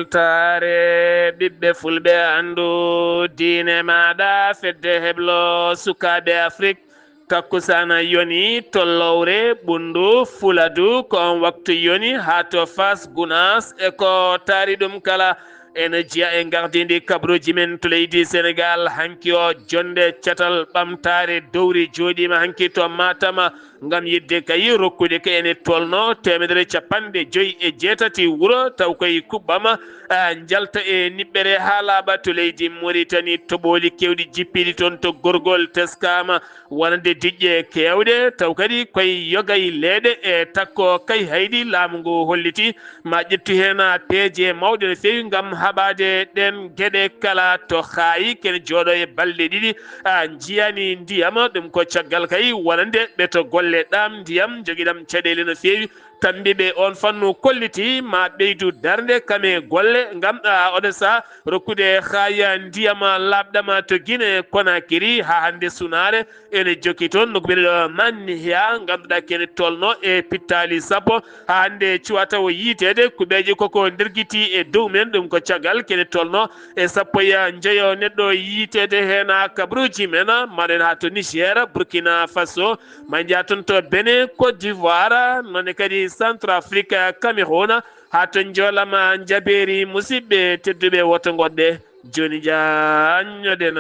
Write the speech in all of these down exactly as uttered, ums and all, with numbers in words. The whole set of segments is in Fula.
Weltaare ɓiɓɓe fulɓe, anndu diine maaɗa, fedde heblo sukaaɓe Afrik. Takkusana yoni to Lowre, Bundu, Fuladu, ko on waktu yoni haa to Fass, Gunaas, e ko taari ɗum kala. Ene jeya e gardindi kabaruuji men to leydi Senegaal. Hanki o, jonnde catal ɓamtaare dowri jooɗiima hanki to Matam, ngam yiɗde kay rokkude ko ene tolno teemedere capanɗe joyi e jeetati wuro, taw koye kuɓɓam, ah, njalta e niɓɓere haa laaɓa to leydi Moritani. Toɓooli keewɗi jippiiɗi toon to Gorgol teskaama wonande diƴƴe keewɗe, taw kadi koye yoga e leeɗe e takko kay hayɗi laamu ngu holliti. Ma ƴettu heen peeje mawɗe no feewi ngam haɓaade ɗeen geɗe kala. To Xaayi, kene jooɗo e balɗe ɗiɗi, a, njiyani ndiyam, ɗum ko caggal kay wonande ɓe to golle ɗaam ndiyam, jogiɗam caɗeele no feewi. Tambiiɓe oon fannu kolliti ma ɓeydu darnde kam e golle ngam, a, oɗo saha rokkude Xaaya ndiyam laaɓɗam to Gine Konakiri. Haa hannde sunaare ene jokki toon, nokku biyeteeɗo Manhiya, ngannduɗaa kene tolno e pittaali sappo. Haa hannde cuwata o yiiteede, kuɓeeje koko ndergiti e dow men, ɗum ko caggal kene tolno e sappo e njeyo neɗɗo yiiteede heen. Haa kabaruuji men, mbaɗen haa to Niger, Burkina Faso, ma njaha toon to Benin, Côte d'Ivoire, noon ne kadi Centrafrique, Cameroun, haa to Njoolama Njabeeri. Musidɓe tedduɓe, woto ngoɗɗe, jooni jaañoɗen.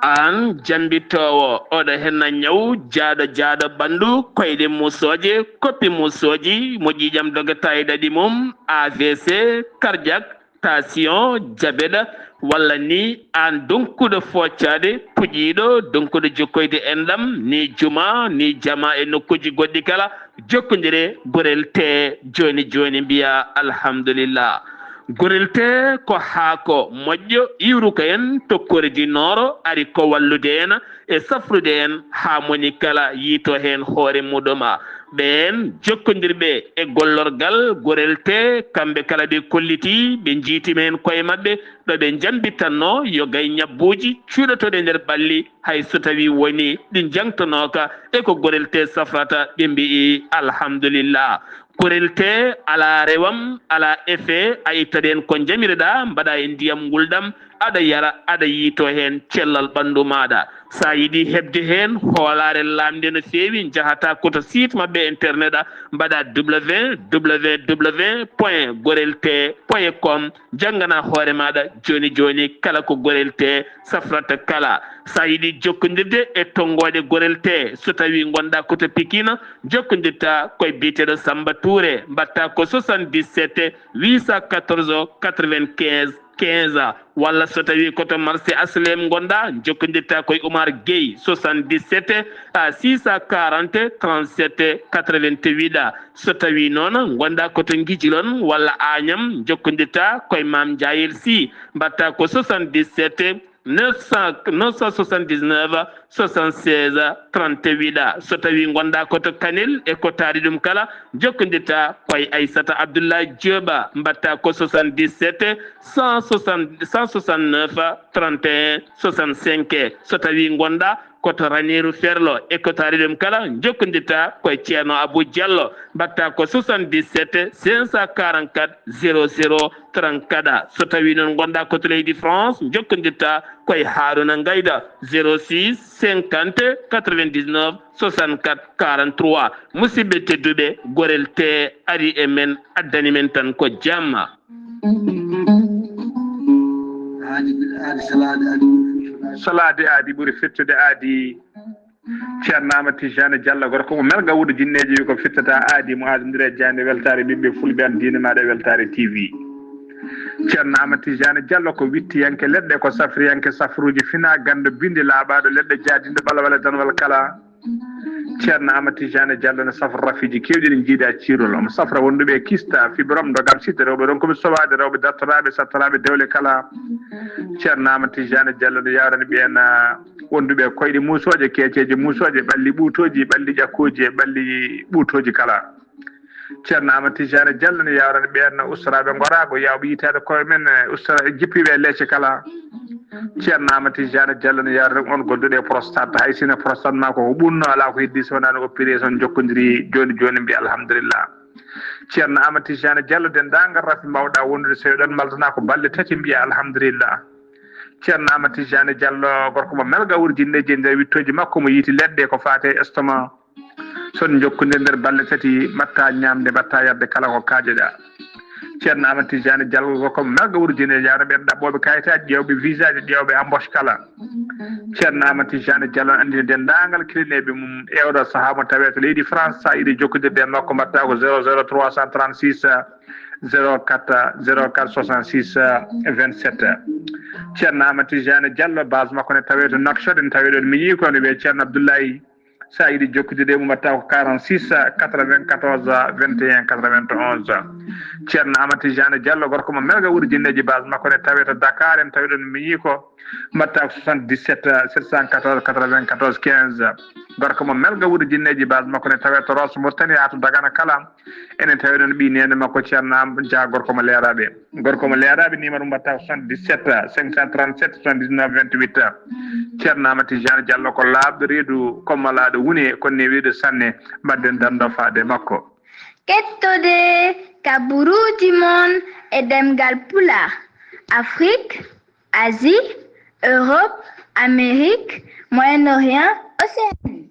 Aan jambitoowo, oɗo henna ñaw jaaɗo jaaɗo ɓanndu, koyɗe muusooje, koppi muusooji, mo ƴiiƴam dogata e ɗaɗi mum, A V C, cardiaque, tension, diabète, walla ni aan donkuɗo foocaade, puƴiiɗo, donkuɗo jokkoyde enɗam, ni juma, ni jama e nokkuuji goɗɗi kala, jokkondire Gorel Tee jooni jooni, mbiya alhamdulillah. Gorel Tee ko haako moƴƴo iwruko en to Kore du Nord, ari ko wallude en e safrude en haa moni kala yiito heen hoore muɗum. Ɓeen jokkondirɓe e gollorgal Gorel Tee, kamɓe kala ɓe kolliti, ɓe njiitima heen koye maɓɓe, ɗo ɓe njambitanno yo gay ñabbuuji cuuɗotooɗi e nder ɓalli, hay so tawii woni ɗi njangtonooka e ko Gorel Tee safrata, ɓe mbi'i alhamdulillah. Gorel Tee alaa rewam, alaa effet, a ittaɗo heen ko njamireɗaa, mbaɗa e ndiyam ngulɗam, aɗa yara, aɗa yiito heen cellal ɓanndu maaɗa. So a yiɗi heɓde heen hoolaare laamnde no feewi, njahata ko to site maɓɓe internet, a mbaɗa www point gorel tee point com, janngana hoore maaɗa jooni jooni kala ko Gorel Tee safrata kala. So a yiɗi jokkondirde e tonngooɗe Gorel Tee, so tawii ngonɗaa ko to Pikine, jokkondirta koye biyeteeɗo Samba Touré, mbaɗta ko soixante-dix-sept huit cent quatorze quatre-vingt-quinze quinze, walla so tawii ko to marché H L M ngonɗaa, jokkondirta koye Oumar Gueye, soixante-dix-sept six cent quarante trente-sept quatre-vingt-huit. So tawii noon ngonɗaa ko to Ngijilon walla Agnam, jokkondirta koye Mame Ndiayel Sy, mbaɗta ko soixante-dix-sept neuf cent, neuf cent soixante-dix-neuf soixante-seize trente-huit. So tawii ngonɗaa ko to Kanel e ko taari ɗum kala, jokkondirta koye Aissata Abdoulaye Diop, mbaɗta ko soixante-dix-sept cent soixante, cent soixante-neuf trente et un soixante-cinq. So tawii ngonɗaa ko to Raneeru Ferlo e ko taari ɗum kala, jokkondirta koye Ceerno Abou Diallo, mbaɗta ko soixante-dix-sept cinq cent quarante-quatre zéro zéro trente-quatre. So tawii noon ngonɗaa ko to leydi France, jokkondirta koye Harouna Ngayda, zéro six cinquante quatre-vingt-dix-neuf soixante-quatre quarante-trois. Musidɓe tedduɓe, Gorel Tee ari e men, addani men tan ko jamma. Aadi, aadi, salaade aadi ɓuri fettude. Salaade aadi ɓuri fettude aadi. Ceerno Amadou Tijani Diallo, gorko mo Melga Wuudo Jinneeji, wi ko fittata aadi mo aadondire e jaaynde weltaare ɓiɓɓe fulɓe, an diine maaɗa e weltaare T V. Ceerno Amadou Tijani Diallo ko wittiyanke leɗɗe, ko safriyanke safruuji fina, ganndo bindi laaɓaaɗo leɗɗe, jaadinɗo ɓalwale danwal kala. Ceerno Amadou Tijani Diallo ne safra rafiiji keewɗi ɗi njiida ciirol. Omo safra wonduɓe e kista, fibrome, ndogam, sitte, rewɓe ronkuɓe sowaade, rewɓe dartoraaɓe, sattoraaɓe dewle kala. Ceerno Amadou Tijani Diallo ne yawrani ɓeen, ah, wonduɓe e koyɗe muusooje, keeceeje muusooje, ɓalli ɓuutooji, ɓalli ƴakkooji e ɓalli ɓuutooji kala. Ceerno Amadou Tidiane Diallo no yawrani ɓeen ustoraaɓe ngoraago, yawɓe yitaade koye men, eh, ustora jippiiɓe e leece kala. Ceerno Amadou Tidiane Diallo no yawrani on gonduɗo e prostate. Hay sino prostate ma ko ɓunno, alaa ko heddi so wonaa no opération jokkondiri jooni jooni, mbiya alhamdulillah. Ceerno Amadou Tidiane Diallo, denndaangal rafi mbawɗa wondude, so eɗon maldana ko balɗe tati, mbiya alhamdulillah. Ceerno Amadou Tidiane Diallo, gorko mo melga wurjinneeji e nder wittooji makko, mo yiiti leɗɗe ko faate e estomac. So on njokkondirii nder balɗe tati, mbaɗta ñaamde, mbaɗta yarde, kala ko kaajoɗa. Ceerno Amadou Tidiane Diallo, gorko mo melga wurjinneeji, yawna ɓeen ɗaɓɓooɓe kayitaaji, ƴeewɓe visaaji, ƴeewɓe embauche kala. Ceerno Amadou Tidiane Diallo anndini denndaangal kilineeɓe mum e oɗo sahaa mo tawee to leydi France, so a yiɗi jokkondirde e makko, mbaɗta ko zéro zéro trois cent trente-six, zéro quatre, zéro quatre soixante-six, vingt-sept. Ceerno Amadou Tidiane Diallo, base makko ne tawee to Nouakchott, ene tawee ɗon miñi ko, ne wiyee Ceerno Abdoulaye. So a yiɗi jokkondirde e mum, mbaɗta ko quarante-six, quatre-vingt-quatorze, vingt et un, quatre-vingt-onze. Ceerno Amadou Tidiane Diallo, gorko mo melga wurjinneeji, base makko ne tawee to Dakar, ene tawee ɗon miñi ko, mbaɗta ko soixante-dix-sept, sept cent quatorze, quatre-vingt-quatorze, quinze. Gorko mo melga wurjinneeji, base makko ne tawee to Rosso Mauritanie, haa to Dagana kala. Enen tawi ɗon ɓii neene makko Ceerno Am Dia, gorko mo Leeraaɓe. Gorko mo Leeraaɓe, numéro mbaɗta ko soixante-dix-sept, cinq cent trente-sept, soixante-dix-neuf, vingt-huit. Ceerno Amadou Tidiane Diallo ko laaɓɗo reedu, ko malaaɗo wune, kono ne weeɗi sanne, mbaɗden dando faade makko. Kettode kaburuuji mon e ɗemngal Pulaar, Afrique, Asie, Europe, Amérique, Moyen-Orient, Océanie.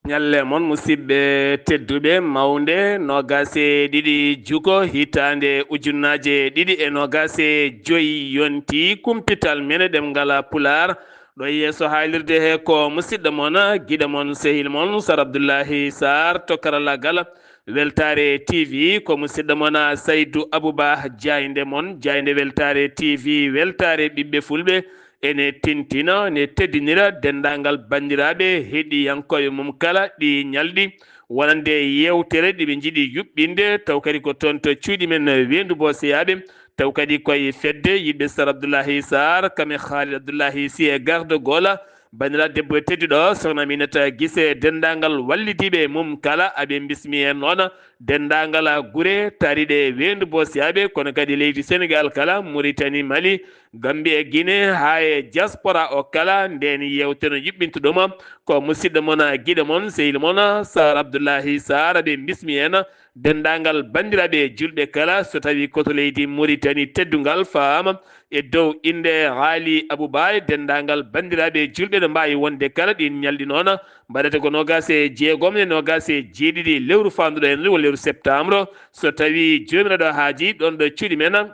Ñalle mon, musidɓe tedduɓe, mawnde noogaas e ɗiɗi juko, hitaande ujunnaaje ɗiɗi e noogaas e joy yonti. Kumpital men e ɗemngal Pulaar, ɗo e yeeso haalirde he ko musidɗo mon, giɗo mon, sehil mon, Sar Abdullahi Sarr to karallagal. Weltaare T V, ko musidɗo mon Saydu Abuba, jaaynde mon, jaaynde Weltaare T V, weltaare ɓiɓɓe Fulɓe. Ene tintina, ne teddinira denndaangal banndiraaɓe heɗiyankooɓe mum kala ɗi ñalɗi, wonande yeewtere ɗi ɓe njiɗi yuɓɓinde, taw kadi ko toon to cuuɗi men Weendu Booseyaaɓe, taw kadi koye fedde yiɗɓe Sar Abdullahi Sarr, kam e Khalid Abdullahi Sy e garde gola, banndiraaɗo debbo tedduɗo, Sokhna Aminata Gise, denndaangal wallidiiɓe mum kala, aɓe mbismi en noon, denndaangal gure taariiɗe Weendu Booseyaaɓe, kono kadi leydi Senegaal kala, Muritani, Mali, Gambie, Guinée, haa e diaspora o kala, ndeen yeewtere no yuɓɓintuɗoma ko musidɗo mon, giɗo mon, sehil mon, Sar Abdullahi Sarr, aɓe mbismi en, denndaangal banndiraaɓe juulɓe kala, so tawii ko to leydi Muritani teddungal faama, e dow innde Haali Abuba, e denndaangal banndiraaɓe juulɓe no mbaawi wonde kala ɗiin ñalɗi noon, mbaɗata ko noogaas e jeegom e noogaas e jeeɗiɗi lewru faanduɗo en, woni lewru septembre, so tawii Joomiraaɗo haaji, ɗoon ɗo cuuɗi men,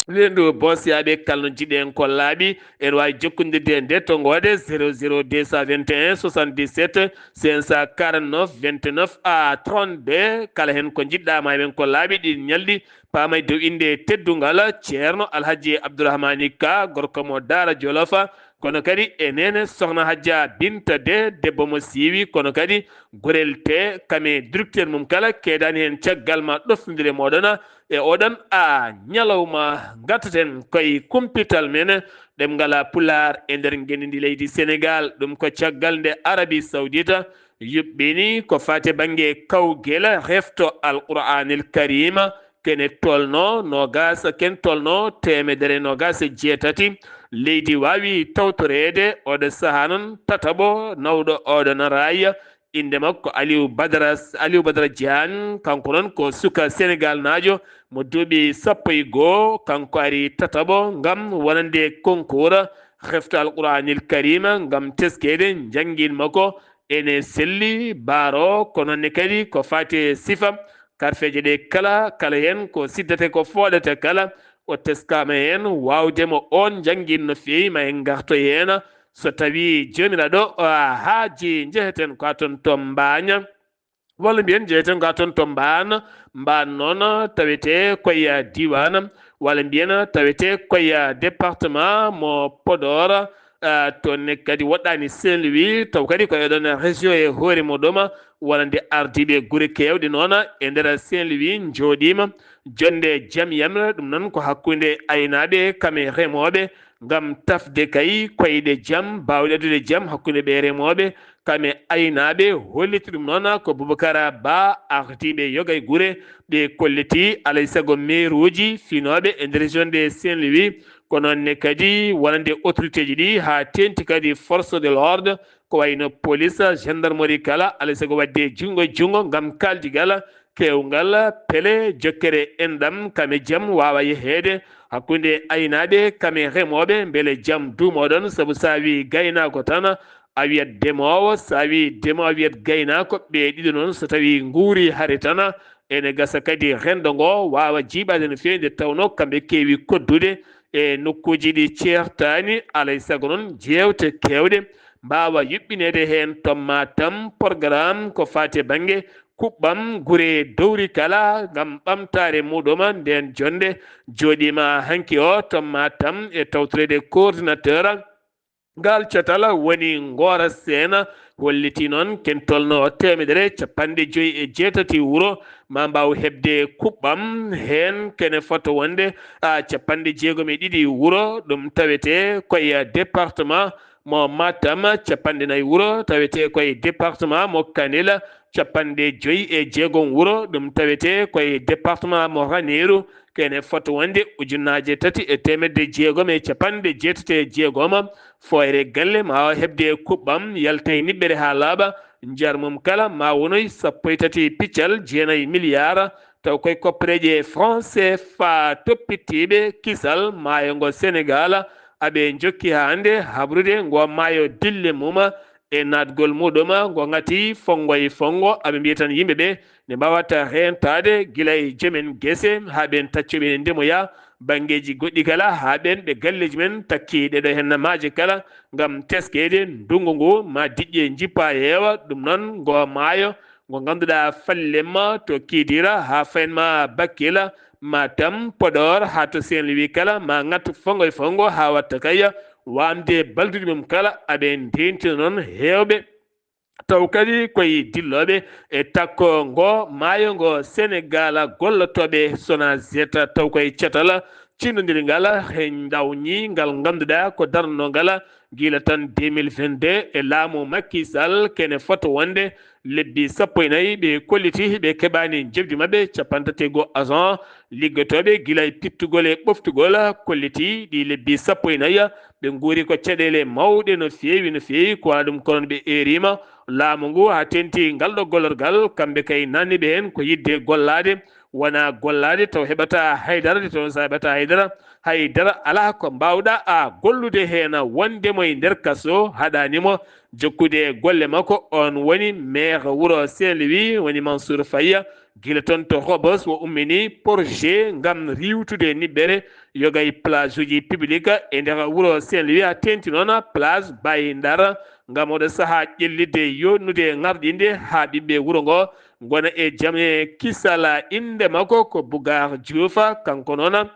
Weendu Booseyaaɓe, kala no njiɗen ko laaɓi, ene waawi jokkondirde e nde tonngoode zéro zéro deux cent vingt et un soixante-dix-sept cinq cent quarante-neuf vingt-neuf à trente-deux. Kala heen ko njiɗɗa ma men ko laaɓi ɗiin ñalɗi, paama e dow innde teddungal Ceerno Alhaji Abdourahmani Ka, gorko mo Daara Jolof, kono kadi e neene Sokhna Hadja Binta De, debbo mo siiwi, kono kadi gorel te kame directeur mum kala keedani heen caggal ma ɗoftondire mooɗon e oɗon a ñalawma. Ngartaten koye kumpital men ɗemngal Pulaar e nder ngenndi leydi Senegaal. Ɗum ko caggal nde Arabie Saoudite yuɓɓini ko faati bannge kawgel hefto Alqur'aanil Kariima, kene tolno noogaas, ken tolno teemedere noogaas e jeetati. Leydi waawi tawtoreede oɗo sahaa noon tataɓo nawɗo oɗo raaya. Innde makko Aliou Badara, Aliou Badara Diagne, kanko noon ko suka Senegaalnaajo mo duuɓi sappo e goo. Kanko ari tataɓo ngam wonande concours hefto Alqur'aanil Kariima ngam teskeede njanngin makko. Ene selli baaro, kono ne kadi ko faati e sifa karfeeje ɗe kala, kala heen ko siddata, ko fooɗata kala, o teskaama heen, waawde mo oon njanngin no feewi, ma en ngarto heen. So tawii Joomiraaɗo, a, haaji, njeheten ko toon to Mbaaña, walla mbiyen njeheten ko toon to Mbaan, Mbaan noon tawetee koye diiwaan, walla mbiyen tawetee koye département mo Podor, ah, toon ne kadi woɗɗaani Saint-Louis, taw kadi ko e ɗoon région e hoore muɗum, wonande ardiiɓe gure keewɗe noon e nder Saint-Louis njooɗiima. Jonnde jam yamre, ɗum noon ko hakkunde aynaaɓe kam e remooɓe, ngam tafde kay koyɗe jam, baawɗe addude jam hakkunde ɓe remooɓe kam e aynaaɓe. Holliti ɗum noon ko Boubacar Ba, ardiiɓe yoga e gure, ɓe kolliti alay sago meeruuji, finooɓe e nder région de Saint-Louis, ko noon ne kadi wonande autorité ji ɗi, haa teeŋti kadi force de l'ordre, ko wayno police, gendarmerie kala, alay sago waɗde junngo e junngo ngam kaaldigal keewngal, pele, jokkere enɗam kam e jam waawa yeheede hakkunde aynaaɓe kam e remooɓe, mbele jam duumoo ɗoon, sabu so a wii gaynaako tan, a wiyat demoowo, so a wii demoowo, a wiyat gaynaako, ɓe ɗiɗo noon, so tawii nguurii hare tan, ene gasa kadi renndo ngo waawa jiiɓaade no feewi, nde tawnoo kamɓe keewi koddude e nokkuuji ɗi ceertaani, alay sago noon, jeewte keewɗe mbaawa yuɓɓineede heen to Matam, programme ko faati e bannge kuɓɓam gure dowri kala ngam ɓamtaare muɗum. Ndeen jonnde jooɗiima hanki o to Matam e tawtoreede coordinateur. Ngal catal woni Ngoora Seena, holliti noon ken tolno teemedere capanɗe joyi e jeetati wuro ma mbaaw heɓde kuɓɓam, heen kene fota wonde a capanɗe jeegom e ɗiɗi wuro, ɗum tawetee koye département mo Matam, capanɗe nayi wuro tawetee koye département mo Kanel, capanɗe joyi e jeegom wuro, ɗum tawetee koye département mo Raneeru, kene fota wonde ujunnaaje tati e teemedde jeegom e capanɗe jeetati e jeegom. Fooyre galle ma o heɓde kuɓɓam, yalta e niɓɓere haa laaɓa, njar mum kala ma wonoy sappo e tati piccal jeenayi miliyaar, taw koye koppareeje franc C F A toppitiiɓe kisal maayo ngo Senegaal, aɓe njokki haa hannde habrude ngo maayo dille mum e naatgol muɗum ngo ŋati fonngo e fonngo, aɓe mbiya tan yimɓe ɓe ne mbaawata reentaade gila e joomen gese haa ɓeen taccuɓe ne ndemoya, banngeeji goɗɗi kala haa ɓeen ɓe galleeji men takki ɗeɗo heen maaje kala ngam teskeede ndunngu ngu ma diƴƴe njippa yeewa, ɗum noon ngo maayo ngo ngannduɗaa fallemma to Kidira haa faynma Bakkila, Matam, Podor haa to Saint-Louis kala ma ŋat fonngo e fonngo haa watta kay waamde balduɗi mum kala, aɓe ndeentino noon heewɓe. Taw kadi koye dillooɓe e takko ngo maayo ngo Senegaal, gollotooɓe Sonaged, taw koye catal cinnondiral ngal he ndawñi ngal ngannduɗaa ko darnoo ngal gila tan deux mille vingt-deux e laamu Macky Sall, kene fota wonde lebbi sappo e nayi ɓe kolliti ɓe keɓaani njeɓdi maɓɓe cappanɗe tati e goo agent liggotooɓe gila e pittugol e ɓoftugol, kolliti ɗi lebbi sappo e nayi ɓe nguuri ko caɗeele mawɗe no feewi, no feewi, ko wano ɗum ko noon ɓe eeriima laamu ngu haa teeŋti ngal ɗo gollorgal, kamɓe kay nanni ɓe heen ko yiɗde gollaade, wona gollaade taw heɓata haydara, nde tawnoo so a heɓata haydara, haydara alaa ko mbaawɗa a gollude heen, wonde mo e nder kaso haɗaani mo jokkude golle makko. On woni maire wuro Saint-Louis, woni Mansour Faye, gila toon to Rebeuss o ummini projet ngam riiwtude niɓɓere yoga e plage uji public e nder wuro Saint-Louis, haa teeŋti noon plage Baye Ndar, ngam oɗo sahaa ƴellitde yooɗnude ŋarɗinde haa ɓiɓɓe wuro ngo ngona e jam e kisal. Innde makko ko Bougar Diouf, kanko noon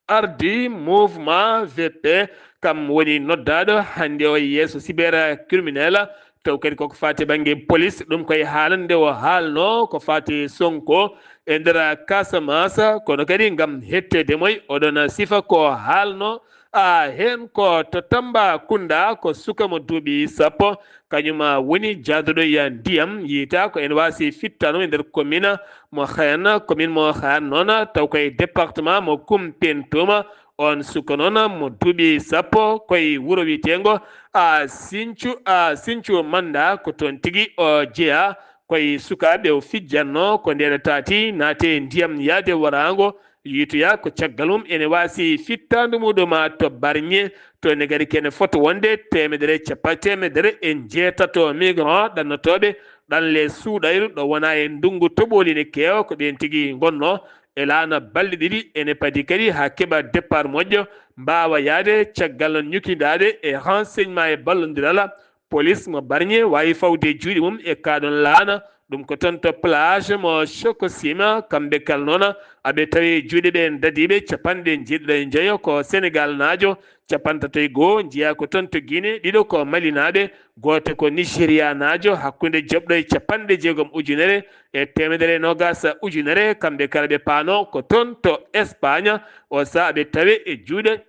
ardi mouvement V P, kam woni noddaaɗo hannde o yeeso cybercriminel, taw kadi koko faati bannge police, ɗum koye haalande o haalno ko faati Sonko e nder Casamance, kono kadi ngam hetteede moy oɗon sifa ko haalno a heen ko to Tambacounda, ko suka mo duuɓi sappo, kañum woni jaaduɗo ya ndiyam, yiyta ko ene waasi fittano e nder commune mo Xeyan, commune mo Xeyan noon taw koye département mo Koumpentoum. On suka noon mo duuɓi sappo koye wuro wiyeteengo a Sinthiou, a Sinthiou Manda, ko toon tigi o jeyaa. Koye sukaaɓe o fijjatno, ko ndeɗo taati naate e ndiyam yaade waraango, yiytoya ko caggal mum ene waasi fittaandu muɗum to Bargny, to ne kadi kene fota wonde teemedere capa-, teemedere e njeetato migrant ɗannotooɓe ɗanle suuɗayru ɗo wona e ndunngu toɓooli ne keewa, ko ɓeen tigi ngonno e laana balɗe ɗiɗi, ene padi kadi haa keɓa départ moƴƴo, mbaawa yahde caggal noon ñukindaade e renseignement e ballondiral. Police mo Bargny waawi fawde juuɗe mum e kaa ɗoon laana, ɗum ko toon to plage mo Sococim, kamɓe kala noon aɓe tawi juuɗe ɓe dadiiɓe capanɗe jeeɗiɗo e njoyo ko Senegal naajo, capanɗe tato e goo njiyaa ko toon to Guinée, ɗiɗo ko Mali naaɓe, gooto ko Nigeria naajo, hakkunde joɓɗo e capanɗe jeegom ujunere e teemedere e noogaas ujunere, kamɓe kala ɓe paano ko toon to Espagne, o sahaa ɓe tawe e juuɗe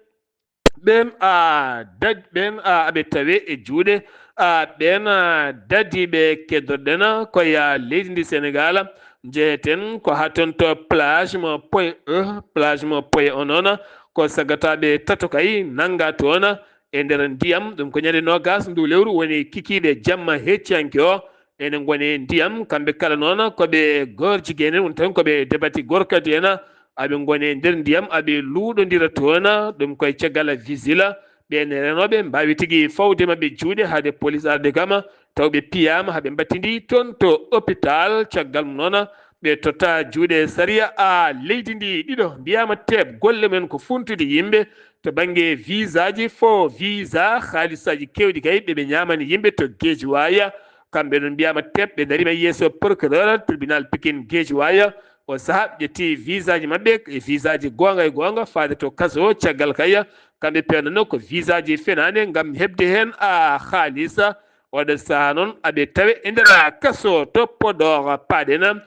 Ɓeen a dad ɓeen a aɓe tawe e juuɗe a ɓeen a dadiiɓe keddorɗen koye leydi ndi Senegal. Njeheten ko haa toon to plage mo Poye E. Plage mo Poye O noon ko sagataaɓe tato kay nannga toon e nder ndiyam. Ɗum ko ñande noogas ndu lewru woni kikiiɗe jamma hecciyanke o. Ene ngoni e ndiyam kamɓe kala noon ko ɓe gorjigene woni tan ko ɓe debati gorkati en. Aɓe ngoni e nder ndiyam aɓe luuɗondira toon. Ɗum koye caggal visila ɓeen renooɓe mbaawi tigi fawde maɓɓe juuɗe haade polis arde kama taw ɓe piyaama haɓe mbattindi toon to hôpital. Caggal mum noon ɓe totta juuɗe sariya a leydi ndi ɗiɗo. Mbiyaama teeb golle men ko funtude yimɓe to bannge visaaji fo visa haalisaaji keewɗi kay ɓe ɓe ñaamani yimɓe to Geejuwaaya. Kamɓe ɗon mbiyaama teeb ɓe dariima yeeso procureur tribunal Pikine Geejuwaaya. O saha ƴetti visaaji maɓɓe e visaaji goonga e goonga faade to kaso. Caggal kay kamɓe peewnono ko visaaji fenaande ngam heɓde heen a haalisa. Oɗo saha noon aɓe tawe e nder kaso to Podor paaɗen.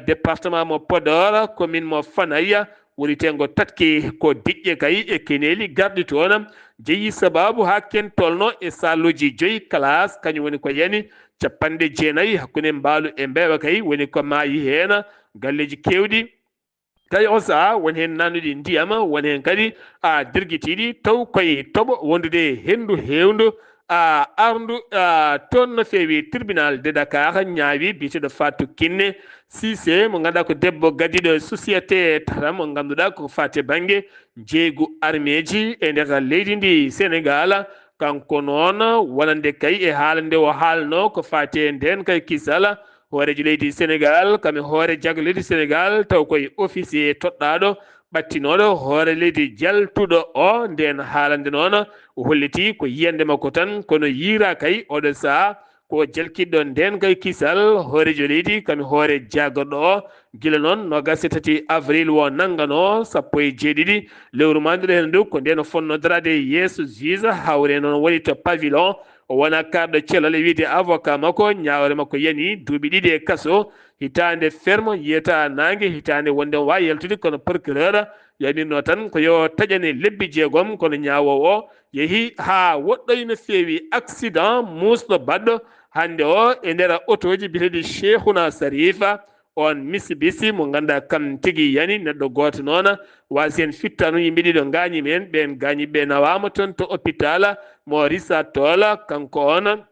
Département mo Podor commune mo Fanaya wuritengo tatki ko diƴƴe kay e keneeli garɗi toon jeyi sababu haa ken tolno e saaluji joyi classe kañum woni ko yani capanɗe jeenayi hakkunde mbaalu e mbeewa kay woni ko maayi heen. Galleeji keewɗi tawi on saha won heen nannuɗi ndiyam won heen kadi a dirgitiiɗi taw koye toɓo wondude henndu heewndu a arndu a toon no feewi tribunal de Dakar ñaawi biyeteeɗo Fatou Kiné Cissé mo ngannduɗaa ko debbo gadiiɗo société tata mo ngannduɗaa ko faati bannge njeeygu armeeji e nder leydi ndi Senegal. Kanko noon wonande kay e haalande o haalno ko faati e ndeen kay kisal hooreejo leydi Senegal kam e hoore jago leydi Senegal taw koye officier toɗɗaaɗo ɓattinooɗo hoore leydi jaltuɗo o ndeen haalande noon o holliti ko yiyande makko tan kono yiira kay oɗo saha ko jalkiɗɗo ndeen kay kisal hooreejo leydi kam e hoore jaagorɗo o. Gila noon noogas e tati avril o nanngano sappo e jeeɗiɗi lewru manduɗo heen ndu ko ndeen o fonnoo daraade yeeso juge hawre noon woni to pavillon o wona kaarɗo cellal e wiyde avocat makko ñaawre makko yani duuɓi ɗiɗi e kaso hitaande ferme yiyata naange hitaande wonde wa yaltude kono procureur yamirno tan ko yo taƴane lebbi jeegom kono ñaawoowo o yehi haa woɗɗoyi no feewi accident muusɗo baɗɗo hannde o e nder otooji biyeteeɗi Cheikhuna Sarifa. On Mitsubishi mo ngannduɗaa kam tigi yani neɗɗo gooto noon waasi heen fittaandu yimɓe ɗiɗo ngaañi heen ɓeen gaañiiɓe nawaama toon to hôpital mo Richard Toll. Kanko on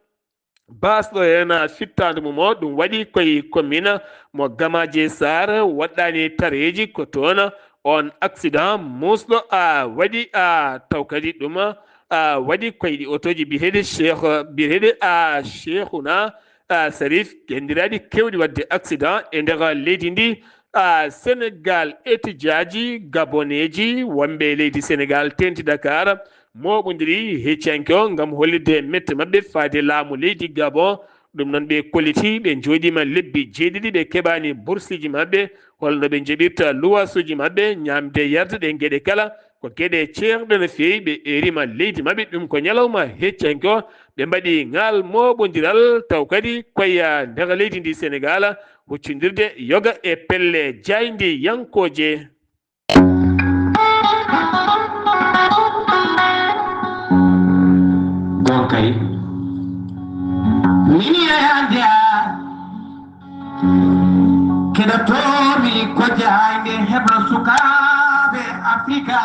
baasɗo heen fittaandu mum o ɗum waɗi koye commune mo Gamaaji Saar waɗɗaani tareeji ko toon on accident muusɗo a waɗi a taw kadi ɗum a waɗi koyɗi otooji biyeteeɗi Cheikh biyeteeɗi a Cheikhuna a Sarif genndiraaɗi keewɗi waɗde accident e nder leydi ndi a Senegal etijaaji gaboneeji wonɓe e leydi Senegal teeŋti Dakar mooɓondiri hecciyanke o ngam hollitde mette maɓɓe faade laamu leydi Gabon. Ɗum noon ɓe kolliti ɓe njooɗiima lebbi jeeɗiɗi ɓe keɓaani bursiiji maɓɓe holno ɓe njoɓirta luwasuuji maɓɓe ñaamde yarde ɗe geɗe kala ko geɗe ceerɗe no feewi ɓe eeriima leydi maɓɓe ɗum ko ñalawma hecciyanke o ɓe mbaɗi ŋaal mooɓondiral taw kadi koye nder leydi ndi Senegal huccindirde yoga e pelle jaayndiyankooje. Ɗon kay min yeyande a keɗotoomi ko jaayde heblo sukaaɓe Afrika.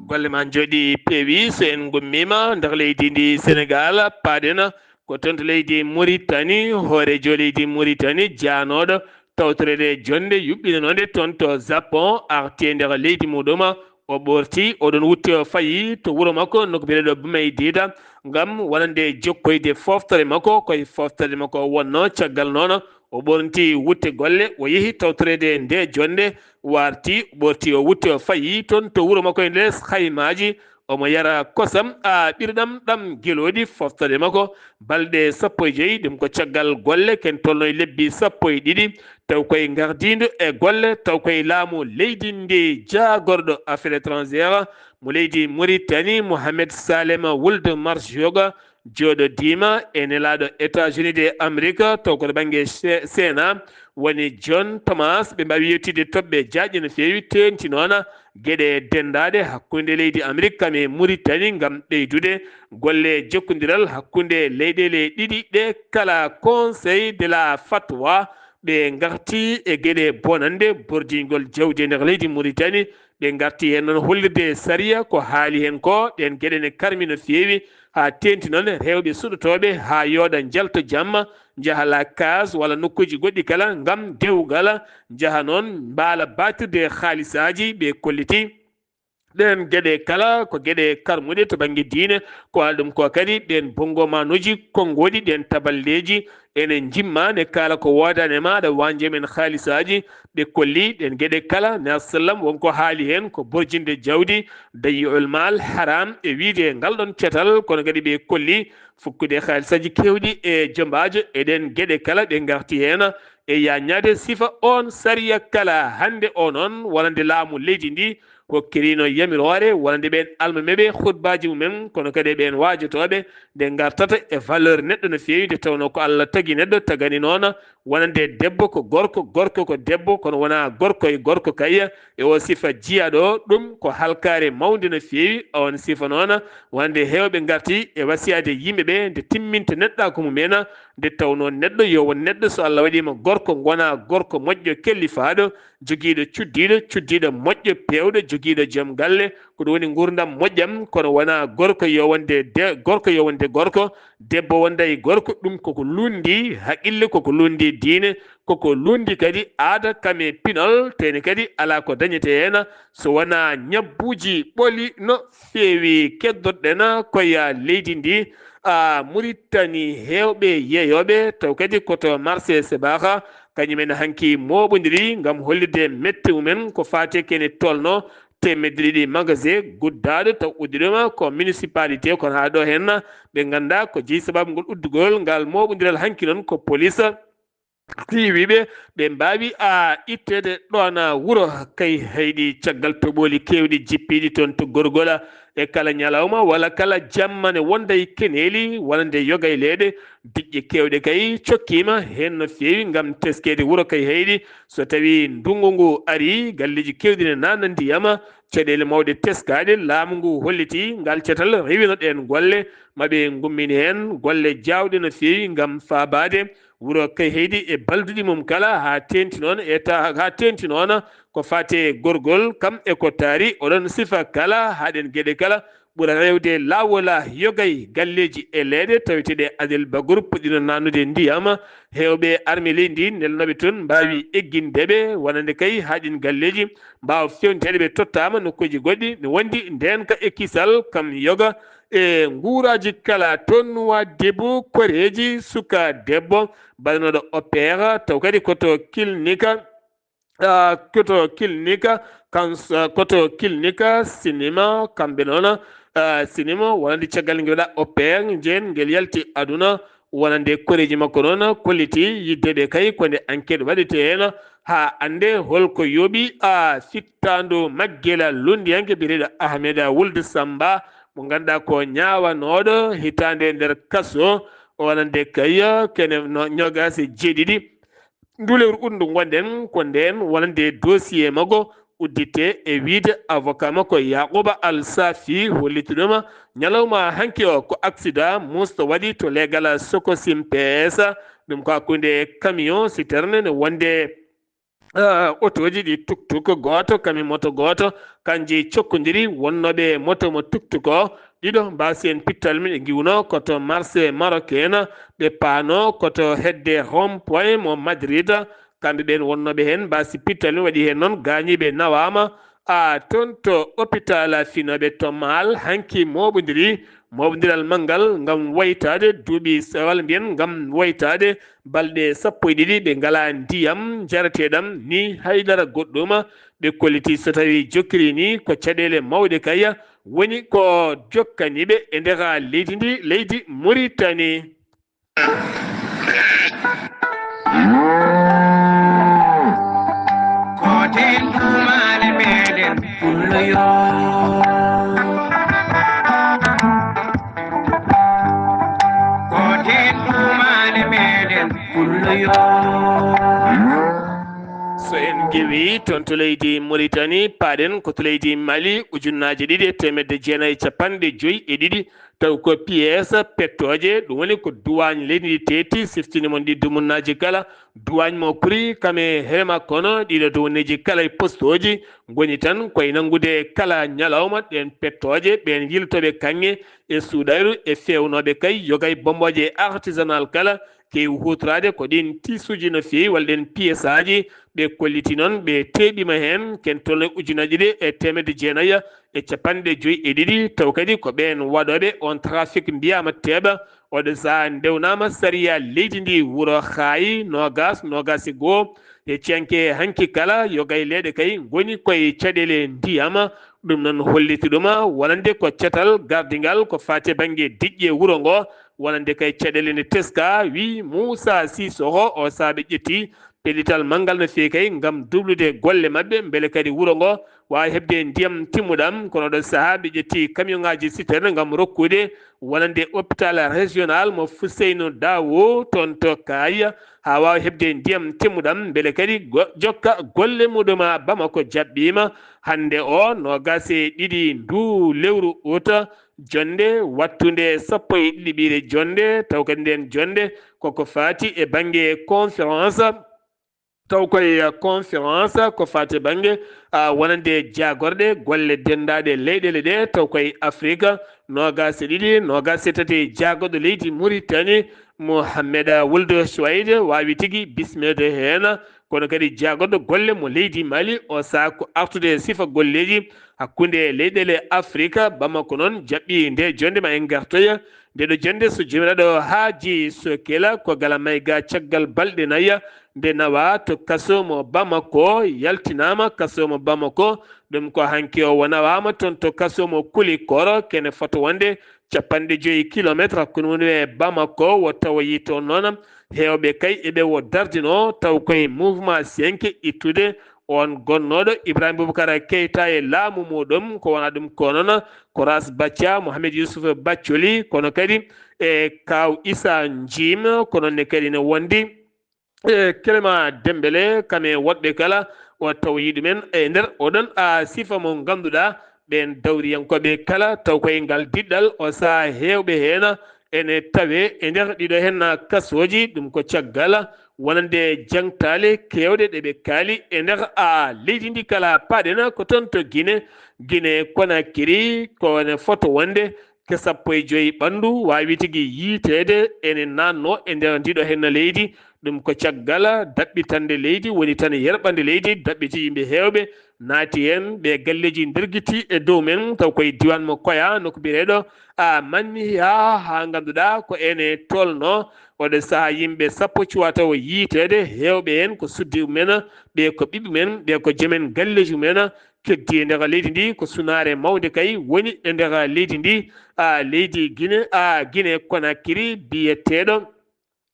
Golle ma njooɗi peewi so en ngummiima nder leydi ndi Senegal paaɗen ko toon to leydi Muritani hooreejo leydi Muritani jaanooɗo tawtoreede jonnde yuɓɓinanoonde toon to Japon arti e nder leydi muɗum o ɓoorti oɗon wutte o fayi to wuro makko nokku biyeteeɗo Bumaydida ngam wonande jokkoyde foftore makko koye foftorde makko o wonno caggal noon o ɓornti wutte golle o yehi tawtoreede nde jonnde warti ɓorti o wutte o fayi toon to wuro makko e nder haymaaji omo yara kosam a ɓirɗam ɗam gelooɗi foftorde makko balɗe sappo e joyi ɗum ko caggal golle ken tolno e lebbi sappo e ɗiɗi taw koye ngardiindo e golle taw koye laamu leydi ndi jaagorɗo affaire étrangère mo leydi Mauritanie Mohamed Salema Wuld Marjoga jooɗodiima e nelaaɗo États-Unis de Amérique taw ko to bannge Sénat woni John Thomas, ɓe mbaawi yewtidde toɓɓe jaajɗe no feewi, teeŋti noon geɗe denndaaɗe hakkunde leydi Amerik kam e Muritani ngam ɓeydude golle jokkondiral hakkunde leyɗeele ɗiɗi ɗe kala. Conseil de la Fatwa, ɓe ngarti e geɗe bonannde borjingol jawdi e nder leydi Muritani, ɓe ngarti heen noon hollirde sariya ko haali heen ko, ɗeen geɗe ne karmi no feewi, haa teeŋti noon rewɓe suɗotooɓe haa yooɗa njalto jamma, njaha la case walla nokkuuji goɗɗi kala ngam dewgal, njaha noon mbaala baatirde haalisaaji, ɓe kolliti. Ɗeen geɗe kala ko geɗe karmuɗe to bannge diine, ko waɗa ɗum ko kadi ɗeen bonngomanuuji konngooɗi, ɗeen taballeeji ene njimma ne kaala ko woodaani e ma, aɗa waanja men haalisaaji. Ɓe kolli ɗeen geɗe kala, Neeso sallam won ko haali heen ko borjinde jawdi, dayi'ul maal, haram, e wiyde ngal ɗoon catal, kono kadi ɓe kolli fukkude haalisaaji keewɗi e jombaajo e ɗeen geɗe kala, ɓe ngarti heen e yaññaade sifa oon sariya kala. Hannde o noon wonande laamu leydi ndi hokkiriino yamiroore wonande ɓeen almameeɓe hutbaaji mumen, kono kadi e ɓeen waajotooɓe nde ngartata e valeur neɗɗo no feewi, nde tawnoo ko Allah tagi neɗɗo, tagani noon wonande debbo ko gorko, gorko ko debbo, kono wonaa gorko e gorko kay. E o sifa jiyaaɗo o, ɗum ko halkaare mawnde no feewi. On sifa noon wonande heewɓe ngarti e wasiyaade yimɓe ɓe nde timminta neɗɗaaku mumen, nde tawnoo neɗɗo yo won neɗɗo, so Allah waɗiima gorko, ngonaa gorko moƴƴo kellifaaɗo, jogiiɗo cuddiiɗo, cuddiiɗo moƴƴo peewɗo, jogiiɗo joom galle, ko ɗum woni nguurndam moƴƴam, kono wonaa gorko yo wonde de-, gorko yo wonde gorko, debbo wonda e gorko, ɗum koko luundi haqqille, koko luundi diine, koko luundi kadi aada, kam e pinal, tawde kadi alaa ko dañetee heen so wonaa ñabbuuji ɓoli no feewi. Keddorɗen ko e leydi ndi, a, Muritani, heewɓe yeeyooɓe taw kadi ko to marché Sebakha, kañum en hanki mooɓondiri ngam hollitde mette mumen ko faati e kene tolno teemedde ɗiɗi magasin guddaaɗo taw uddiɗoma ko municipalité, kono haa ɗo heen ɓe nganndaa ko jeyi sabaabu ngol uddugol ngal mooɓondiral. Hanki noon ko police siiwiiɓe ɓe mbaawi a itteede ɗoon wuro Kayhayɗi caggal toɓooli keewɗi jippiiɗi toon to Gorgol. E kala ñalawma walla kala jamma ne wonda e keneeli wonande yoga e leeɗe, diƴƴe keewɗe kay cokkiima heen no feewi ngam teskeede wuro Kayhayɗi. So tawii ndunngu ngu arii, galleeji keewɗi ne naatna ndiyam, caɗeele mawɗe teskaaɗe, laamu ngu hollitii ngal catal, rewino ɗeen golle, ma ɓe ngummini heen golle jaawɗe no feewi ngam faabaade wuro Kayhayɗi e balduɗi mum kala, haa teeŋti noon e ta-, haa teeŋti noon ko faati e Gorgol, kam e ko taari oɗon sifa kala, haa ɗeen geɗe kala ɓura rewde laawol yoga e galleeji e leeɗe taweteeɗe Adel Bagur puɗɗiino naatnude ndiyam. Heewɓe armée leydi ndi nelnooɓe toon mbaawi egginde ɓe, wonande kay haa ɗiin galleeji mbaawa feewniteede, ɓe tottaama nokkuuji goɗɗi, no wondi ndeenka e kisal, kam yoga e nguuraaji kala. Toon Nuwadibu, koreeji suka debbo baɗanooɗo opéra, taw kadi ko to clinique, ah, ko to clinique, kan, ah, ko to clinique cinéma, kamɓe noon, ah, cinéma, wonande caggal nde waɗa opéra, njeen ngel yalti aduna, wonande koreeji makko noon kolliti yidde ɓe kay ko nde enquête waɗetee heen, haa annde holko yooɓi, ah, fittaandu maggela lunndiyanke biyeteeɗo Ahmed Wuld Samba, mo ngannduɗaa ko ñaawanooɗo hitaande nder kaso, wonande kay kene no ñogaas e jeeɗiɗi. Ndu lewru ut ndu ngonɗen ko ndeen wonande dossier makko udditee e wiyde avocat makko Yakuba Al Safi hollituɗoma ñalawma hanki o ko accident musto waɗi to leegal Sococim P S. Ɗum ko hakkunde camion citerne ne wonde, ah, otooji ɗi tuktuk gooto, kami moto gooto, kanji cokkondiri wonnooɓe moto mo tuktuk o. Ɗiɗo mbaasi en pittal men e ngiwno ko to marché marocain, ɓe paano ko to hedde rond point mo Madrid. Kamɓe ɓeen wonnooɓe heen mbaasi pittal men waɗi heen noon gaañiiɓe nawaama, a, toon to hôpital finooɓe to Maal hanki mooɓondiri, mooɓondiral manngal ngam waytaade duuɓi sewal mbiyen ngam waytaade balɗe sappo e ɗiɗi ɓe ngalaa ndiyam njareteeɗam ni haydara goɗɗum. Ɓe kolliti so tawii jokkiri ni ko caɗeele mawɗe kay woni ko jokkani ɓe e nder leydi ndi, leydi Muritani. Ko teen duumaale meɗen pulloyo. Ko teen duumaale meɗen pulloyo. So en ngewi toon to leydi Mauritanie, paaɗen ko to leydi Mali, ujunnaaje ɗiɗi e teemedde jeenayi e capanɗe joyi e ɗiɗi, taw ko piyees pettooje, ɗum woni ko duwaañ leydi ndi teeti, siftini mon ɗi dumunnaaji kala, duwaañ mo kuri kam e hema kono, ɗiɗo duwaañeeji kala e postooji ngoni tan koye nanngude kala ñalawma ɗeen pettooje, ɓeen yiltooɓe kaŋŋe e suuɗayru e feewnooɓe kay yoga e bombooje artisanal kala, keewi huutoraade ko ɗiin tiisuuji no feewi, walla ɗeen piyesaaji, ɓe kolliti noon, ɓe teeɓiima heen, ken tolno e ujunnaaje ɗiɗi e teemedde jeenayi e capanɗe joyi e ɗiɗi, taw kadi ko ɓeen waɗooɓe oon trafic mbiyaama teeɓa, oɗo sahaa ndewnaama sariya leydi ndi, wuro Xaayi, noogaas, noogaas e goo, e ciyanke hanki kala, yoga e leyɗe kay ngoni koye caɗeele ndiyam, ɗum noon holliti ɗum, wonande ko catal gardingal ko faati e bannge diƴƴe wuro ngo, wonande kay caɗeele ne teska, wi Muusa Sisoko, o sahaa ɓe ƴetti pellital manngal no feewi kay ngam dublude golle maɓɓe, mbele kadi wuro ngo waawa heɓde ndiyam timmuɗam, kono ɗo sahaa ɓe ƴetti camion ŋaaji citerne ngam rokkude wonande hôpital régional mo Fuseynu Dawo toon to Kaaya, haa waawa heɓde ndiyam timmuɗam, mbele kadi go-, jokka golle muɗum. Bamako jaɓɓiima hannde o noogaas e ɗiɗi nduu lewru ut, jonnde wattunde sappo e ɗiɗi ɓiire jonnde, taw kadi ndeen jonnde koko faati e bannge conférence, taw koye conférence ko faati e bannge, a, wonande jaagorɗe golle denndaaɗe leyɗeele ɗe, taw koye Afrique, noogaas e ɗiɗi, noogaas e tati jaagorɗo leydi Mauritanie, Mohamed Wuld Souaid waawi tigi bismeede heen, kono kadi jaagorɗo golle mo leydi Mali, o sahaa ko artude e sifa golleeji hakkunde leyɗeele Afrique. Bamako noon jaɓɓi nde jonnde, ma en ngartoya nde ɗo jonnde, so Joomiraaɗo haaji, so kela ko gala mayga caggal balɗe nayi, nde nawaa to kaso mo Bamako, yaltinaama kaso mo Bamako, ɗum ko hanki o, o nawaama toon to kaso mo Kulikoro, kene fota wonde capanɗe joyi kilometre hakkunde mum e Bamako, wo tawoyi toon noon heewɓe kay eɓe wo dardinoo, taw koye mouvement siyanke ittude oon gonnooɗo Ibrahima Boubacar Keita e laamu muɗum, ko wonaa ɗum ko noon ko Ras Bacha, Mohamed Youssouf Bathily, kono kadi e Kaaw Issa Njim, ko noon ne kadi ne wondi e Clément Dembélé, kam e woɗɓe kala, o tawoyi ɗumen e nder oɗon, a, sifa mo ngannduɗaa ɓeen dawriyankooɓe kala, taw koye ngal diɗɗal o sahaa heewɓe heen ene tawee e nder ɗiɗo heen kasooji, ɗum ko caggal wonande jaŋtaale keewɗe ɗe ɓe kaali e nder, a, leydi ndi kala. Paaɗen ko toon to Guinée, Guinée Conakry, ko ene fota wonde ke sappo e joyi ɓanndu waawi tigi yiyteede ene naatnoo e nder ndiɗo heen leydi. Ɗum ko caggal daɓɓitannde leydi, woni tan yerɓande leydi, daɓɓiti yimɓe heewɓe, naati heen ɓe galleeji ndergiti e dow men, taw koye diiwaan mo Koya, nokku biyeteeɗo, a, Manniha, haa ngannduɗaa ko ene tolnoo. Oɗo sahaa yimɓe sappo cuwaa taw yiyteede, heewɓe heen ko suddiiɓe men, ɓe ko ɓiɓɓe men, ɓe ko joomen galleeji men, keddi e nder leydi ndi ko sunaare mawnde kay woni e nder leydi ndi, a, leydi Guinée, a, Guinée Conakry, biyeteeɗo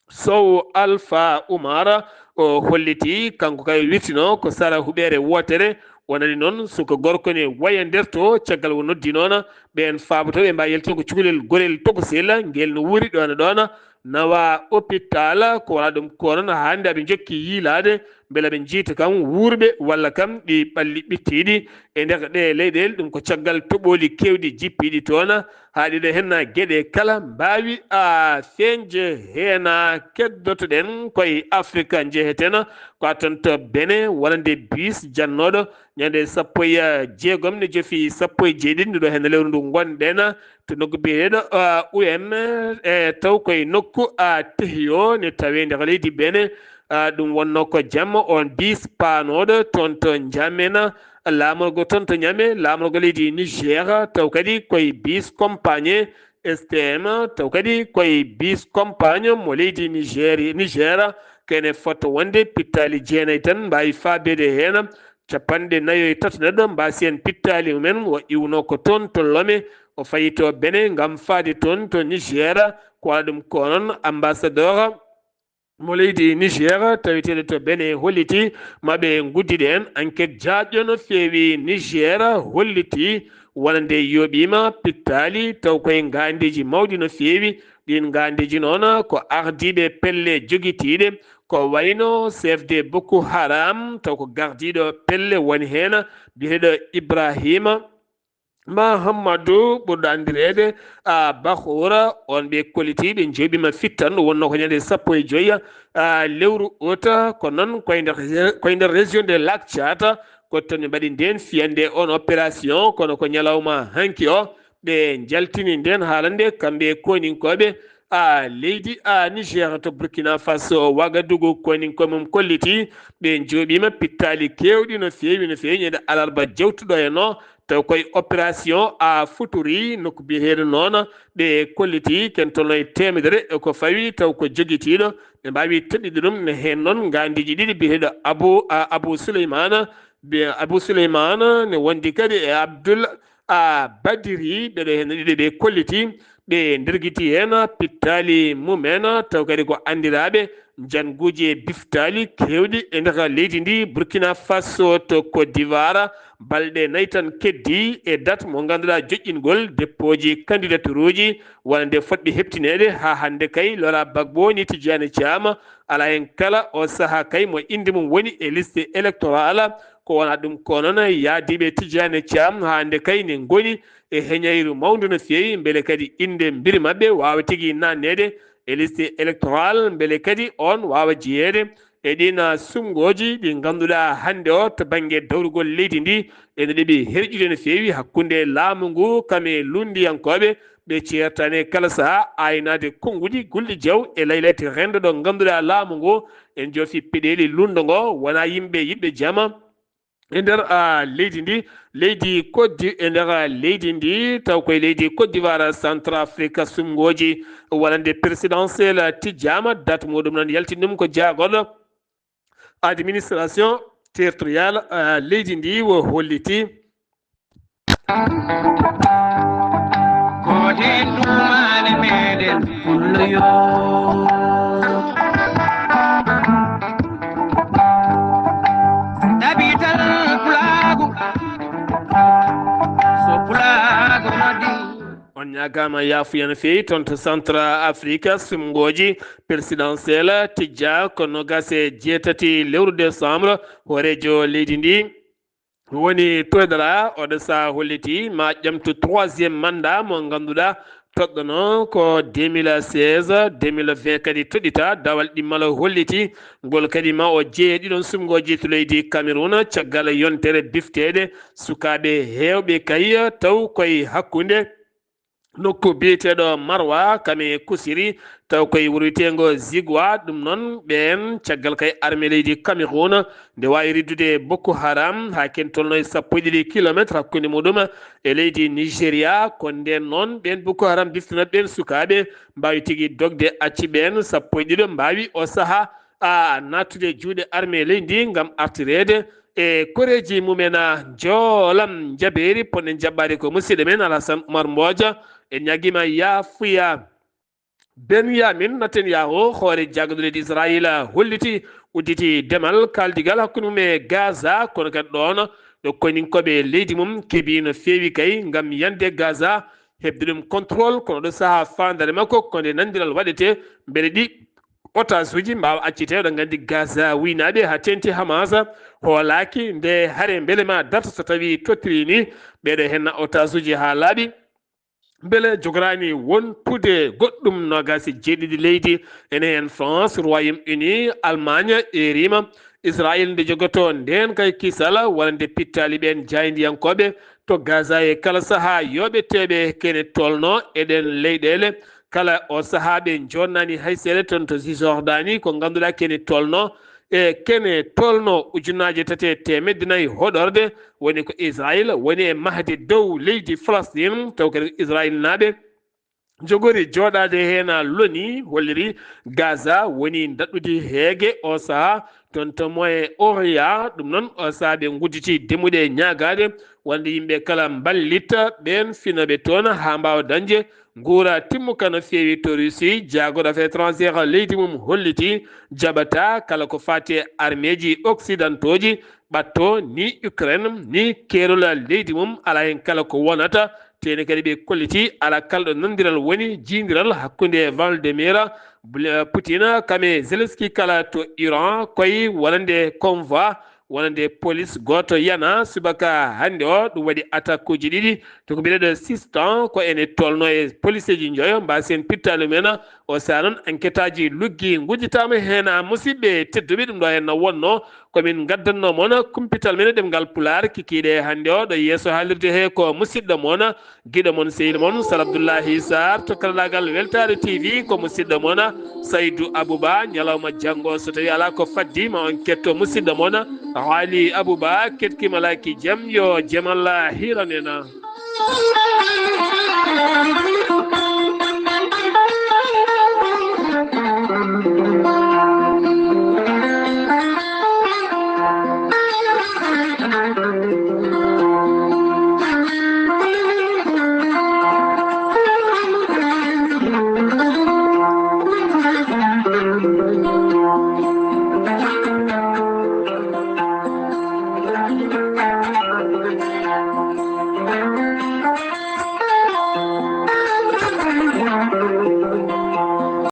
Sow Alpha Oumar, o holliti, kanko kay wirtino ko sara huɓeere wootere, wonani noon suka gorko ne waya nder to, caggal o noddi noon ɓeen faabotooɓe mbawi yaltin ko cukalel gorel tokosel, ngel no wuuri ɗoon e ɗoon, nawa hôpital, ko wonaa ɗum ko noon, hannde aɓe njokki yiilaade, mbela ɓe njiyta kam wuurɓe walla kam ɗi ɓalli ɓittiiɗi e nder ɗee leyɗeele. Ɗum ko caggal toɓooli keewɗi jippiiɗi toon, haa ɗiɗo heen geɗe kala mbaawi a feeñde heen. Keddoto-ɗen koye Afrika, njeheten ko a toon to Benin, wonande biis jannooɗo ñande sappo e jeegom ne jofi sappo e jeeɗiɗi ndu ɗo heen lewru ndu ngonɗen, to nokku biyeteeɗo, a, U M, e taw koye nokku, a, Tehiyo ne tawee nder leydi Benin. A, ɗum wonnoo ko jamma, oon biis paanooɗo toon to Njamena, laamorgo toon to Ñame, laamorgo leydi Niger, taw kadi koye biis compagnie S T M, taw kadi koye biis compagnie mo leydi Niger, Niger, kene fota wonde pittaali jeenayi tan mbaawi faabeede heen, capanɗe nayo e tato neɗɗo mbaasi heen pittaali mumen. O iwnoo ko toon to Lome, o fayi to Benin ngam faade toon to Niger, ko wonaa ɗum ko noon ambassadeur mo leydi Niger taweteeɗo to Benin holliti, ma ɓe nguddide en. Enquête jaajɗo no feewi Niger holliti wonande yooɓiima pittaali, taw koye ngaanndeeji mawɗi no feewi. Ɗiin ngaanndeeji noon ko ardiiɓe pelle jogitiiɗe, ko wayno chef de Boko Haram, taw ko gardiiɗo pelle woni heen, biyeteeɗo Ibrahima Mahamadou, ɓurɗo anndireede, a, Bakhoura, on ɓe kolliti, ɓe njooɓiima fittandu, wonnoo ko ñande sappo e joy, a, lewru août, ko noon koye nder, koye nder région de Lac Tchata, ko toon ɓe mbaɗi ndeen fiyande, on opération, kono ko ñalawma hanki o, ɓe njaltini ndeen haalande, kamɓe koninkooɓe, a, leydi, a, Niger, to Burkina Faso, Ouagadougou, koninkooɓe mum kolliti, ɓe njooɓiima pittaali keewɗi no feewi, no feewi, ñande alarba jewtuɗo en o, taw koye opération a futuri nokku biyeteeɗo noon, ɓe kolliti ken tolno e teemedere e ko fawi taw ko jogitiiɗo, ɓe mbaawi toɗɗude ɗum. Ne heen noon ngaanndiiji ɗiɗi biyeteeɗo Abu, a, Abu Souleymane, bi-, Abu Souleymane ne wondi kadi e Abdoul, a, Badiri, ɓeɗo heen ɗiɗo ɓe kolliti, ɓe ndergiti heen pittaali mumen, taw kadi ko anndiraaɓe njannguuji e biftaali keewɗi e nder leydi ndi, Burkina Faso to Côte d'Ivoire. Balɗe nayi tan keddi e date mo ngannduɗaa joƴƴingol deppooji kandidaturuuji, wonande fotɓe heɓtineede haa hannde kay. Laurent Gbagbo ni, Tidiane Thiam, alaa heen kala o sahaa kay mo innde mum woni e liste électorale. Ko wonaa ɗum ko noon, yahdiiɓe Tidiane Thiam haa hannde kay ne ngoni e heñayru mawndu no feewi, mbele kadi innde mbiri maɓɓe waawa tigi naatneede e liste électorale, mbele kadi on waawa jeyeede e ɗiin suɓngooji ɗi ngannduɗaa hannde o to bannge dawrugol leydi ndi ene ɗeɓi herƴude no feewi hakkunde laamu ngu kam e lunndiyankooɓe ɓe ceertaani kala sahaa aynaade konnguɗi gulɗi jaw e laylayti renndo ɗo ngannduɗaa laamu ngu en joofi peɗeeli lunndu ngo wonaa yimɓe yiɗɓe jama. E nder, a, leydi ndi, leydi Côte d'I-, e nder, a, leydi ndi, taw koye leydi Côte d'Ivoire, Centrafrique, suɓngooji wonande présidentielle tijjaama, date muɗum noon yaltini ɗum ko jaagorɗo administration territoriale, a, leydi ndi o holliti. Ko heen duumaani meɗen pullo yo. Tabital pulaagu, so pulaagu noddi. On ñaagaama yaafuya no feewi toon to Centre Afrique, suɓngooji présidentielle tijjaa ko noogaas e jeetati lewru décembre, hooreejo leydi ndi woni Touadéra, oɗo sahaa holliti ma ƴamtu troisième mandat mo ngannduɗaa toɗɗono ko deux mille seize, deux mille vingt kadi toɗɗita. Dawal ɗimmal holliti ngol kadi ma o jeeye ɗiɗon suɓngooji to leydi Cameroun, caggal yontere bifteede sukaaɓe heewɓe kay taw koye hakkunde nokku biyeteeɗo Marwa, kam e Kusiri, taw koye wuro wiyeteengo Zigwa. Ɗum noon, ɓeen caggal kay armée leydi Cameroun nde waawi riddude Boko Haram haa ken tolno e sappo e ɗiɗi kilometre hakkunde muɗum e leydi Nigeria. Ko ndeen noon, ɓeen Boko Haram biftinooɓe ɓeen sukaaɓe mbaawi tigi dogde, acci ɓeen sappo e ɗiɗo mbaawi o sahaa a naattude juuɗe armée leydi ndi ngam artireede e koreeji mumen. Njoolam njabeeri, ponɗen jaɓɓaade ko musidɗo men Alassane Oumar Mbodj. En ñaagiima yaafuya. Benyamin Netanyahu, hoore jaagorɗo leydi Israayiila, holliti udditi demal kaaldigal hakkunde mum e Gaza, kono kadi ɗoon ɗo koninkooɓe leydi mum keɓi no feewi kay ngam yande Gaza, heɓde ɗum contrôle, kono ɗo sahaa faandaare makko ko nde nanndiral waɗetee mbele ɗi otaasuuji mbaawa accitee. Oɗon nganndi Gaza wuynaaɓe haa teeŋti Hamas hoolaaki nde hare mbele ma darta so tawii tottiri ni ɓeeɗo henna otaasuuji haa laaɓi. Mbele jogoraani wontude goɗɗum? Noogaas e jeeɗiɗi leydi, ene heen France, Royaume-Uni, Allemagne, eeriima Israayel nde jogotoo ndeen kay kisal, walla nde pittaali ɓeen jaayndiyankooɓe to Gaza e kala sahaa yooɓeteeɓe kene tolno e ɗeen leyɗeele. Kala o sahaa ɓe njoonnaani hay seeɗa toon to Cisjordanie, ko ngannduɗaa kene tolno e kene tolno ujunnaaje tati e teemedde nayi hoɗorde, woni ko Israayel woni e mahde dow leydi Falastiin, taw kadi Israayelnaaɓe njogori jooɗaade heen a loni, holliri Gaza woni daɗɗudi heege o sahaa toon to Moyen Orient. Ɗum noon, o sahaa ɓe ngudditi demude e ñaagaade wonde yimɓe kala mballita ɓeen finooɓe toon haa mbaawa dañde nguura timmuka no feewi to Russie. Jaagoɗo affaire étrangère leydi mum holliti jaɓata kala ko faati e armeeji occidentaux ji, ɓatto ni Ukraine, ni keerol leydi mum, alaa heen kala ko wonata. Teeni kadi ɓe kolliti alaa kala ɗo nanndiral woni, jiyndiral hakkunde Vladimir Bl-, Putin kam e Zelensky kala to Iran, koye wonande convoi, wonande police gooto yana subaka hannde o. Ɗum waɗi attaque uji ɗiɗi to ko mbiɗa ɗo six ans, ko ene tolno e police ji njoyo, mbasen pittaali men. O saha noon enquête aji luggi ngujjitaama heen, a musidɓe tedduɓe, ɗum ɗo heen na wonno ko min ngaddanno mon kumpital men e ɗemngal Pulaar kikiiɗe hannde o. Ɗo yeeso haalirde he ko musidɗo mon, giɗo mon, sehil mon Sar Abdoullahi Sarr to karallagal Weltaare T V, ko musidɗo mon Saydou Abouba. Ñalawma janngo so tawi alaa ko faddi ma on ketto musidɗo mon Ali Abouba, ketki malaaki jam, yo jam Allah hiran en.